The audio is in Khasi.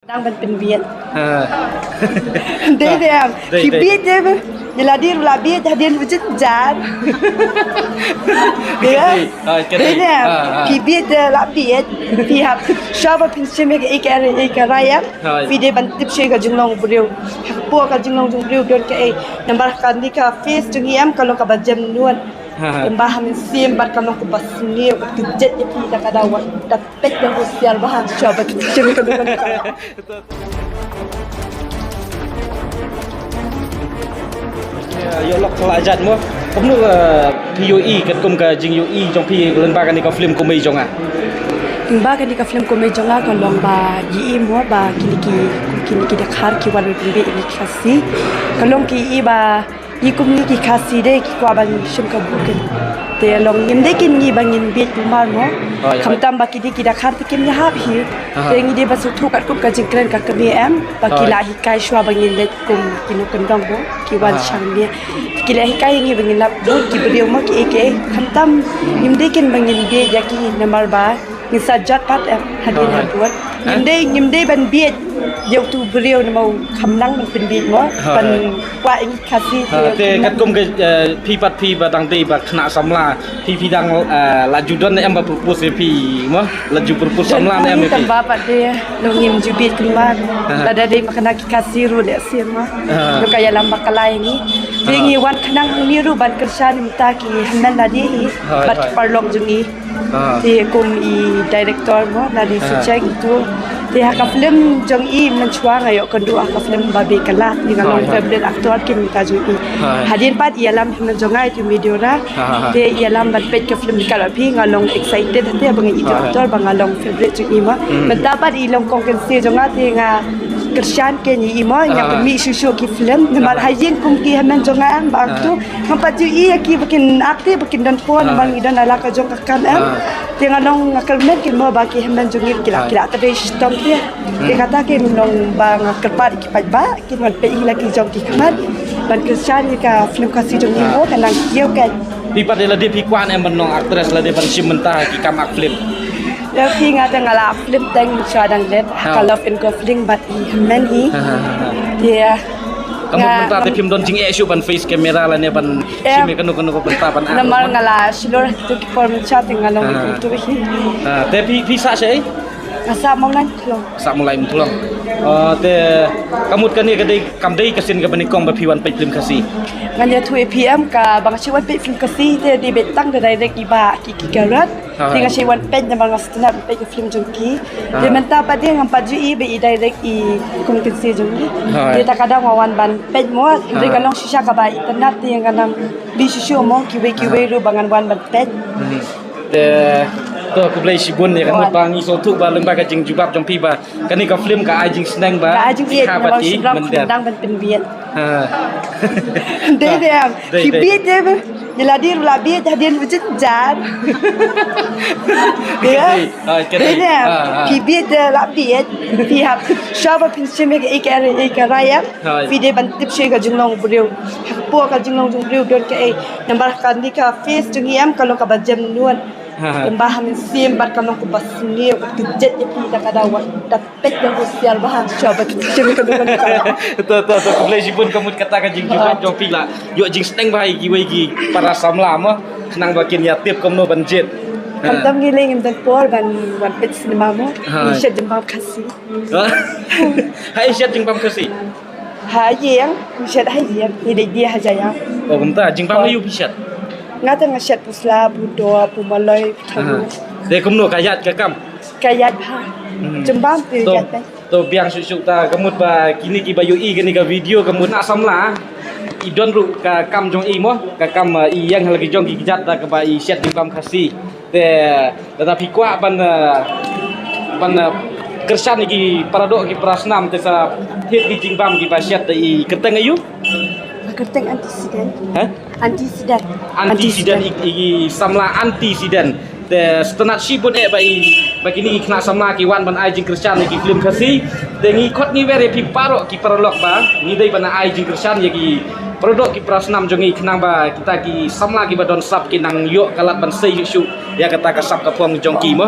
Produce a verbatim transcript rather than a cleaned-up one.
Dang ban pynbiej. Ha. Dei, dei, em. Dei, ki dei, biej dei. Dei ba. Ïa lade ruh la biej hadien ba jynjar. Dei, em. Dei, ha, ka dei, dei, em. Ha, ha. Ki biej dei la biej. Phi hap shuwa ba phin shim ïa ka, ïa ka, ïa ka rai, em. Ha. Phi dei ban tip shuwa ïa ka jinglong briew. Ha ka por ka jinglong jong briew don kaei. Namar kane ka face jong ngi em ka long kaba jem nud. Ha, ha. Em ba ha mynsiem bad ka long kaba sniew, ka kjat ïa phi da ka daw. Da peit da husiar ba ha shuwa ba ki jong ka long. Ïa, ïa lok ka la jat mo. Kumno, eh, phi ïohi katkum ka jingïohi jong phi lyngba kane ka film Kumei Jong Nga? Lyngba kane ka film Kumei Jong Nga ka long ba ngi i mo ba kine ki, kine ki dkhar ki wan pynbiej ïa ngi ki Khasi. Ka long ki i ba ngi kum ngi ki Khasi de ki kwah ban shim ka bor. Te long ngim dei kin ngi ba ngin biej kulmar mo. Hooid, hooid. Khamtam ba ki dei ki dkhar te kim ïahap hi. Aha. Te ngi dei ban sngewthuh katkum ka jingkren ka kmie em ba ki, hooid, la hikai shuwa ba ngin leit kum ki nongkyndong mo, ki wan, aha, shang nia. Ki la hikai ïa ngi ba ngin lap bun ki briew mo, kiei kiei. Khamtam ngim dei kin ba ngin biej ïa ki namar ba ngin sa jot pat em hadien, aha, hadien. Ngim, eh, dei, ngim dei ban biej ïa utu u briew namar u kham nang ban pynbiej mo, aha, ban kwah ïa ngi Khasi. Ha, te, te katkum ka, eh, phi pat phi ba dang dei ba khynnah samla, phi, phi dang, eh, la ju don ne em ba propose ïa phi mo? La ju propose samla ne em ïa phi? Tang ba pat de, long ngim ju biej kumba. Aha. Lada dei ma khynnah ki Khasi ruh lehse mo. Aha. Long ka ïalam ba ka la ïa ngi. Te, aha, ngi wan khnang hangne ruh ban kyrshan mynta ki hynmen lade hi. Hooid, bad ki, hooid, paralok jong ngi. Ah. Te kum i director mo, Nadi, ah, Sucheng itu. Te ha ka film jong i mynshuwa nga ïoh kynduh ha ka film Babe Kalat, i nga long, ah, favorite actor kynta jong i. Ah. Hadien pat i ïalam film jong nga itu Midora. Ah. Te i ïalam ban peit ka film ka la phi nga long excited te ba nga itu, ah, actor ba nga long favorite jong i mo. Hmm. Mynta pat i long kong kynsi jong nga te nga kyrshan kein ïa i mo, nga, ah, pynmih shuh shuh ki film. Namar, ah, ha ïing kum ki hynmen jong nga em ba, ah, actor. Ngam pat ju ïohi ïa ki ba kin act te ba kin don por, ah, namar ngi don ha la ka jong ka kam em. Ah. Te nga long nga kyrmen kin mo ba ki hynmen jong ngi ki la, ah, ki la trei shitom te. Hmm. Te kata kin long ba nga kyrpad ïa ki paidbah kin wan peit ïa la ki jong ki khmat ban kyrshan ïa ka film Khasi jong ngi, ah, mo ka nang kiew ka. Phi pat de lade phi kwah ne em ban long actress lade ban shim bynta ki kam act film? Ïa phi, nga te nga la act film tang shuwa dang let, ah, ka Love and Go Fling bad i hynmen hi. Ha, ha, ha, ha. Te ka mut mynta te phim don jingeh shuh ban face camera lane ban, eh, shim ïa kano kano ka bynta ban act. Namar nga la shlur ha kitu ki por mynshuwa te nga long, ah, kitu hi. Ah, te phi, phi sah shaei? Nga sah Mawlai Mawthlong. Sah Mawlai Mawthlong. Ah, te ka mut kane ka dei, kam dei ka sien kaba nyngkong ba phi wan peit film Khasi? Ngan ïathuh ïa phi em, kaba nga shu wan peit film Khasi te dei beit tang da direct i Bah Kiki Garod. Ha, ha. Te nga shu wan peit namar nga sngewtynnat ban peit ka film jong ki. Ha. Te mynta pat de ngam pat ju i ba i direct i kong kynsi jong ngi. Ha. Te ta ka daw nga wan ban peit mo, hynrei, ha, ka long shisha kaba itynnat te nga nang leit shuh shuh mo kiwei kiwei, ha, ruh ba ngan wan ban peit. Hmm. Te to khublei shibun ïa ka mut ba ngi sngewthuh ba lyngba ka jingjubab jong phi ba kane ka film ka ai jingsneng ba ka ai jingbieit, namar ki shynrang ki dang ban pynbieit. Ha. Dei, dei, em. Dei, dei. Ki bieit dei ba. Ïa lade ruh la bieit hadien ba jynjar. Dei, em. Dei, ha, dei, em. Ha, ha. Ki bieit dei la bieit. Phi hap shuwa ba phin shim ïa ka, ïa ka rai, em. Ha. Phi dei ban tip shuwa ïa ka jinglong briew. Ha ka por ka jinglong jong briew don kaei. Namar kane ka face jong ngi em ka long kaba jem nud. Ha, ha. Em ba ha mynsiem bad ka long kaba sniew, ka kjat ïa phi da ka daw. Da peit da husiar ba ha shuwa ba ki jong ka dei. To, to, to, khublei shibun ka mut kata ka jingjubab jong phi la ïoh jingsneng ba ha kiwei ki para samla mo, khnang ba kin ïa tip kumno ban jied. Ha. Khamtam ngi lei ngim don por ban wan peit cinema mo. Ha. Ngi shet jingbam Khasi. Ha? Ha, shet jingbam Khasi. Ha ïing, ngi shet ha ïing, ngi dei die ha jaya. Oh, kumta jingbam aïu phi shet? Nga te nga shet pusla, pudo, pumaloi, putharu. Aha. Te kumno ka ïaid ka kam? Ka ïaid bha. Hmm. Jingbam te ïaid bha. To biang shuh shuh ta ka mut ba kine kiba ïohi kane ka video ka mut na samla. I don ruh ka kam jong i mo, ka kam, eh, i ïeng ha la ki jong ki kjat da kaba i shet jingbam Khasi. Te lada phi kwah ban, eh, ban, eh, kyrshan ïa ki para doh ki para snam te sa thied ki jingbam kiba shet da i kyrteng aïu? Kyrteng Anti Siden. Ha? Anti Siden. Anti Siden, i, i samla Anti Siden. Te sngewtynnat shibun eh ba i, ba kine ki khynnah samla ki wan ban ai jingkyrshan ïa ki film Khasi. Te ngi khot ngi wer ïa phi baroh ki paralok ba ngi dei ban ai jingkyrshan ïa ki para doh ki para snam jong ngi khnang ba kita ki samla kiba don sap ki nang ïoh ka lad ban sei shuh shuh ïa kata ka sap ka phong jong ki mo.